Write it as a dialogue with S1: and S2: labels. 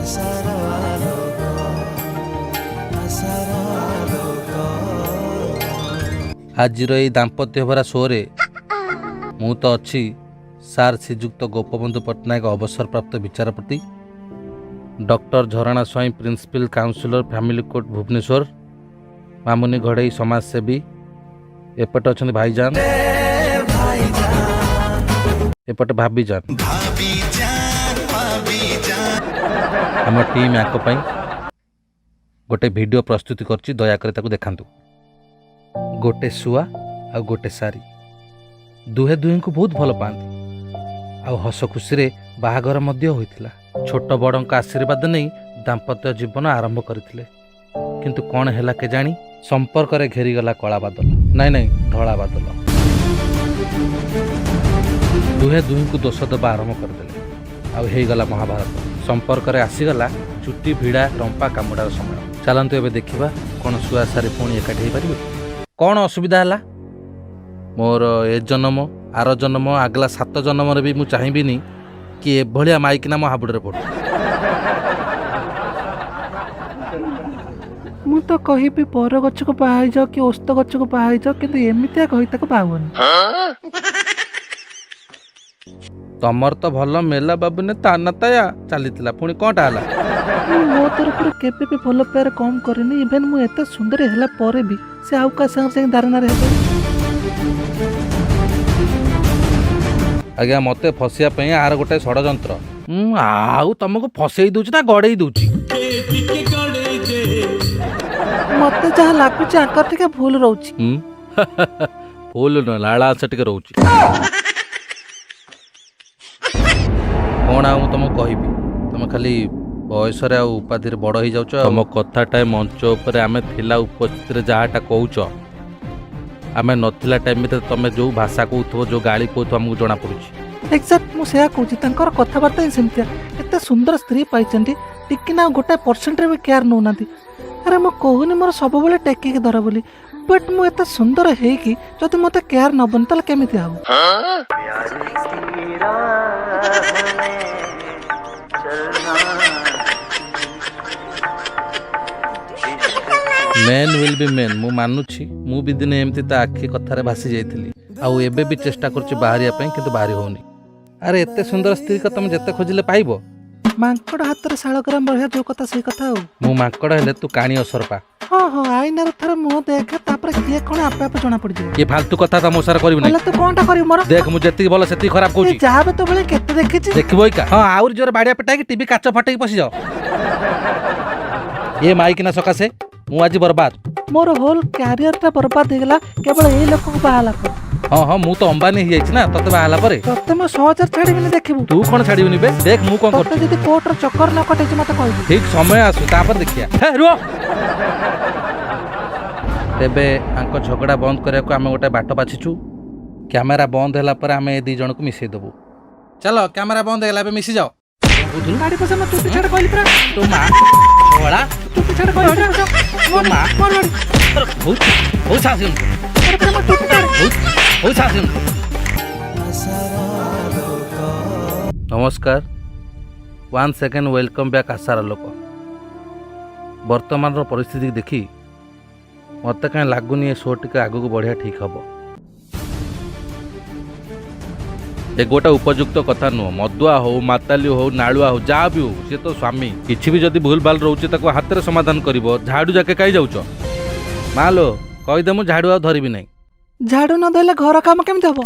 S1: ଆଶାର ଆଲୋକ, ଆଶାର ଆଲୋକ।
S2: ଆଜିର ଏଇ ଦାମ୍ପତ୍ୟ ଭରା ଶୋରେ ମୁଁ ତ ଅଛି ସାର୍ ଶ୍ରୀଯୁକ୍ତ ଗୋପବନ୍ଧୁ ପଟ୍ଟନାୟକ, ଅବସରପ୍ରାପ୍ତ ବିଚାରପତି, doctor Jharana Swain, principal counsellor, family court, Bhubaneswar, Mamuni Ghadei, ସମାଜସେବୀ, ଏପଟେ ଅଛନ୍ତି ଭାଇଜାନ, ଏପଟେ ଭାବିଜାନ। ଆମ ଟିମ୍ ୟାଙ୍କ ପାଇଁ ଗୋଟେ ଭିଡ଼ିଓ ପ୍ରସ୍ତୁତି କରିଛି, ଦୟାକରି ତାକୁ ଦେଖାନ୍ତୁ। ଗୋଟେ ଶୁଆ ଆଉ ଗୋଟେ ଶାରୀ ଦୁହେଁ ଦୁହେଁଙ୍କୁ ବହୁତ ଭଲ ପାଆନ୍ତି ଆଉ ହସ ଖୁସିରେ ବାହାଘର ମଧ୍ୟ ହୋଇଥିଲା। ଛୋଟ ବଡ଼ଙ୍କ ଆଶୀର୍ବାଦ ନେଇ ଦାମ୍ପତ୍ୟ ଜୀବନ ଆରମ୍ଭ କରିଥିଲେ। କିନ୍ତୁ କ'ଣ ହେଲା କେଜାଣି, ସମ୍ପର୍କରେ ଘେରିଗଲା କଳା ବାଦଲ, ନାଇଁ ନାଇଁ, ଧଳା ବାଦଲ। ଦୁହେଁ ଦୁହିଁଙ୍କୁ ଦୋଷ ଦେବା ଆରମ୍ଭ କରିଦେଲେ ଆଉ ହେଇଗଲା ମହାଭାରତ। ସମ୍ପର୍କରେ ଆସିଗଲା ଚୁଟି ଭିଡ଼ା, ରମ୍ପା କାମୁଡ଼ାର ସମୟ। ଚାଲନ୍ତୁ ଏବେ ଦେଖିବା, କ'ଣ ଶୁଆ ଶାରୀ ପୁଣି ଏକାଠି ହେଇପାରିବେ? କ'ଣ ଅସୁବିଧା ହେଲା? ମୋର ଏ ଜନ୍ମ, ଆର ଜନ୍ମ, ଆଗଲା ସାତ ଜନ୍ମରେ ବି ମୁଁ ଚାହିଁବିନି କି ଏଭଳିଆ ମାଇକିନା ମୋ ହାବୁଡ଼ରେ ପଡ଼ୁ।
S3: ମୁଁ ତ କହିବି ବର ଗଛକୁ ବାହା ହେଇଯାଅ କି ଓସ୍ତ ଗଛକୁ ବାହା ହେଇଯାଅ, କିନ୍ତୁ ଏମିତିଆ କହି ତାକୁ ବାହା ହୁଅନି।
S2: ତମର ତ ଭଲ ମେଲା ବାବୁନେ ତାନା ତାୟା ଚାଲିଥିଲା, ପୁଣି କ'ଣଟା ହେଲା?
S3: ମୁଁ ମୋ ତରଫରୁ କେବେ ବି ଭଲ ପାଇବାରେ କମ୍ କରିନି। ଇଭେନ୍ ମୁଁ ଏତେ ସୁନ୍ଦରୀ ହେଲା ପରେ ବି ସେ ଆଉ କାହା ସାଙ୍ଗରେ ଯାଇକି ଦାରନାରେ ହେବେ।
S2: ଆଜ୍ଞା, ମୋତେ ଫସିବା ପାଇଁ ଆର ଗୋଟେ ଷଡ଼ଯନ୍ତ୍ର। ମୁଁ ଆଉ ତମକୁ ଫସେଇ ଦଉଛି ନା ଗଡ଼େଇ ଦଉଛି?
S3: ମତେ ଯାହା ଲାଗୁଛି ଆଙ୍କର ଟିକେ ଭୁଲ ରହୁଛି।
S2: ହୁଁ, ଭୁଲ ନୁହେଁ, ଲାଳାଂଶ ଟିକେ ରହୁଛି। କ'ଣ ଆଉ ମୁଁ ତମକୁ କହିବି, ତମେ ଖାଲି ବୟସରେ ଆଉ ଉପାଧିରେ ବଡ଼ ହେଇଯାଉଛ। ତମ କଥାଟା ମଞ୍ଚ ଉପରେ ଆମେ ଥିଲା ଉପସ୍ଥିତିରେ ଯାହାଟା କହୁଛ, ଆମେ ନଥିଲା ଟାଇମ୍ ଭିତରେ ତମେ ଯେଉଁ ଭାଷା କହୁଥିବ, ଯେଉଁ ଗାଳି କହୁଥିବ, ଆମକୁ ଜଣାପଡ଼ୁଛି।
S3: ଏକ୍ସାକ୍ଟ, ମୁଁ ସେୟା କହୁଛି। ତାଙ୍କର କଥାବାର୍ତ୍ତା ହିଁ ସେମିତିଆ। ଏତେ ସୁନ୍ଦର ସ୍ତ୍ରୀ ପାଇଛନ୍ତି, ଟିକେ ନା ଗୋଟାଏ ପରସେଣ୍ଟରେ ବି କେୟାର ନେଉନାହାନ୍ତି। ଆରେ ମୁଁ କହୁନି ମୋର ସବୁବେଳେ ଟେକିକି ଧର ବୋଲି, ବଟ୍ ମୁଁ ଏତେ ସୁନ୍ଦର ହେଇକି ଯଦି ମୋତେ କେୟାର ନେବନି ତାହେଲେ କେମିତି ହବ?
S2: ମେନ୍ will be main, ମୁଁ ମାନୁଛି। ମୁଁ ବି ଦିନେ ଏମିତି ତା ଆଖି କଥାରେ ଭାସି ଯାଇଥିଲି ଆଉ ଏବେ ବି ଚେଷ୍ଟା କରୁଛି ବାହାରିବା ପାଇଁ, କିନ୍ତୁ ବାହାରି ହେଉନି। ଆରେ ଏତେ ସୁନ୍ଦର ସ୍ତ୍ରୀ ତମେ ଯେତେ ଖୋଜିଲେ ପାଇବ?
S3: ମାଙ୍କଡ଼ ହାତରେ ଶାଳଗ୍ରାମ ବଢ଼ିଆ, ଯୋଉ କଥା ସେଇ କଥା। ଆଉ
S2: ମୁଁ ମାଙ୍କଡ଼ ହେଲେ ତୁ କାଣି ଅସରପା।
S3: ହଁ ହଁ, ଆଇନାରେ ଥରେ ମୁହଁ ଦେଖେ, ତାପରେ କିଏ କ'ଣ ଆପେ ଆପେ ଜଣା ପଡ଼ିଯିବ।
S2: ଇଏ ଫାଲତୁ କଥା ତ ମୋ ସାରା କରିବୁ ନାହିଁ।
S3: ହେଲେ ତୁ କ'ଣଟା କରିବୁ ମୋର?
S2: ଦେଖ, ମୁଁ ଯେତିକି ଭଲ ସେତିକି ଖରାପ କହୁଛି।
S3: ଯାହା ବି ତୋ ଭଳି କେତେ ଦେଖିଛି।
S2: ଦେଖିବ ଏଇକା। ହଁ, ଆହୁରି ଜୋରେ ବାଡ଼ିଆ ପିଟା ହେଇକି ଟିଭି କାଚ ଫଟେଇକି ପଶିଯାଅ। ଏ ମାଇକିନା ସକାଶେ ମୁଁ ଆଜି ବର୍ବାଦ।
S3: ମୋର ହୋଲ୍ କ୍ୟାରିୟରଟା ବର୍ବାଦ ହେଇଗଲା କେବଳ ଏଇ ଲୋକକୁ ବାହା ହେଲା ପରେ।
S2: ହଁ ହଁ, ମୁଁ ତ ଅମ୍ବାନୀ ହେଇଯାଇଛି ନା ତତେ ବାହା ହେଲା ପରେ।
S3: ତତେ ମୁଁ ସହଜରେ ଛାଡ଼ିବିନି, ଦେଖିବୁ।
S2: ତୁ କ'ଣ ଛାଡ଼ିବୁନି ବେ? ଦେଖ ମୁଁ କ'ଣ
S3: ତତେ
S2: କରୁଛି।
S3: ଯଦି କୋର୍ଟର ଚକର ନ କଟେଇଛି ମତେ କହିବୁ।
S2: ଠିକ ସମୟ ଆସୁ, ତାପରେ ଦେଖିବା। ହେ ରୁହ। ତେବେ ଆଙ୍କ ଝଗଡ଼ା ବନ୍ଦ କରିବାକୁ ଆମେ ଗୋଟେ ବାଟ ବାଛିଛୁ। କ୍ୟାମେରା ବନ୍ଦ ହେଲା ପରେ ଆମେ ଏ ଦି ଜଣକୁ ମିଶେଇ ଦେବୁ। ଚାଲ, କ୍ୟାମେରା ବନ୍ଦ ହେଇଗଲା, ଏବେ ମିଶିଯାଅ। କହୁଥିଲୁ?
S3: ଗାଡ଼ି ପଇସା ମୋ ଚୁଟି ଛାଡ଼ କହିଲି ପରା।
S2: ତୋ ମା ଛୋଳା।
S3: ଚୁଟି ଛାଡ଼ କହିଲି ପରା।
S2: ତୋ ମା।
S3: ମୋର ଗାଡ଼ି।
S2: ବହୁତ ବହୁତ ସାହସ।
S3: ଆରେ ପରା ମୋ ଚୁଟି ଛାଡ଼।
S2: ବହୁତ ବହୁତ ସାହସ।
S1: ଆଶାର ଆଲୋକ।
S2: ନମସ୍କାର, ୱାନ୍ ସେକେଣ୍ଡ, welcome back ଆଶାର ଲୋକ। ବର୍ତ୍ତମାନର ପରିସ୍ଥିତିକି ଦେଖି ମୋତେ କାହିଁ ଲାଗୁନି ଏ ଶୋ ଟିକେ ଆଗକୁ ବଢ଼ିଆ ଠିକ୍ ହେବ। ଏ ଗୋଟେ ଉପଯୁକ୍ତ କଥା ନୁହଁ। ମଦୁଆ ହଉ, ମାତାଲି ହଉ, ନାଳୁଆ ହଉ, ଯାହା ବି ହଉ, ସିଏ ତ ସ୍ୱାମୀ। କିଛି ବି ଯଦି ଭୁଲ ଭାଲ ରହୁଛି ତାକୁ ହାତରେ ସମାଧାନ କରିବ, ଝାଡ଼ୁ ଯାକେ କାହିଁ ଯାଉଛ? ମା ଲୋ, କହିଦେ ମୁଁ ଝାଡ଼ୁ ଆଉ ଧରିବି ନାହିଁ।
S3: ଝାଡ଼ୁ ନ ଧରିଲେ ଘର କାମ କେମିତି ହବ?